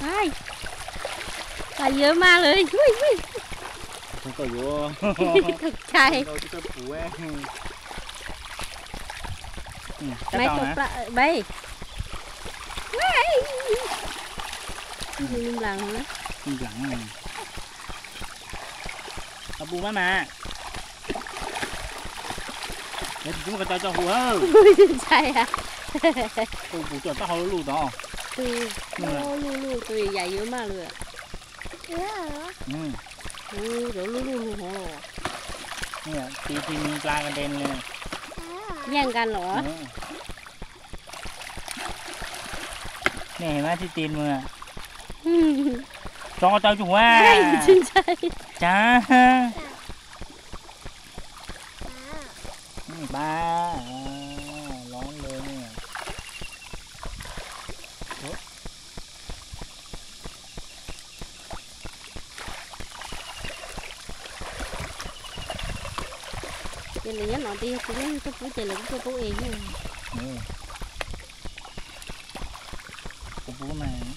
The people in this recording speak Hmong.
Ai, yam ywm maj lawm. Ui, ui. Thaum koj yuav, thaum cai. Thaum koj yuav. Maiv tau plab, maiv. Nplas, nplas. Au pus mas mas. Yuav tsis muaj ko taw tso hu. Ntshai a. Hu pus tso taub hau luj luj tod. Tus luj luj, tus yam ywm maj lawm. Hu rov luj luj hov los. Tiv tiv nplas ko ntes li. Yaj nkas los. Nej mas tib tiv mus. Tso ko taw tso hu. Tsis ntshai. Cas. Pab, los le. Ces lawv nyob no tias yog kuv muab tuaj pub ces lawv kuj tuaj pub es yog. Kuv pub mas.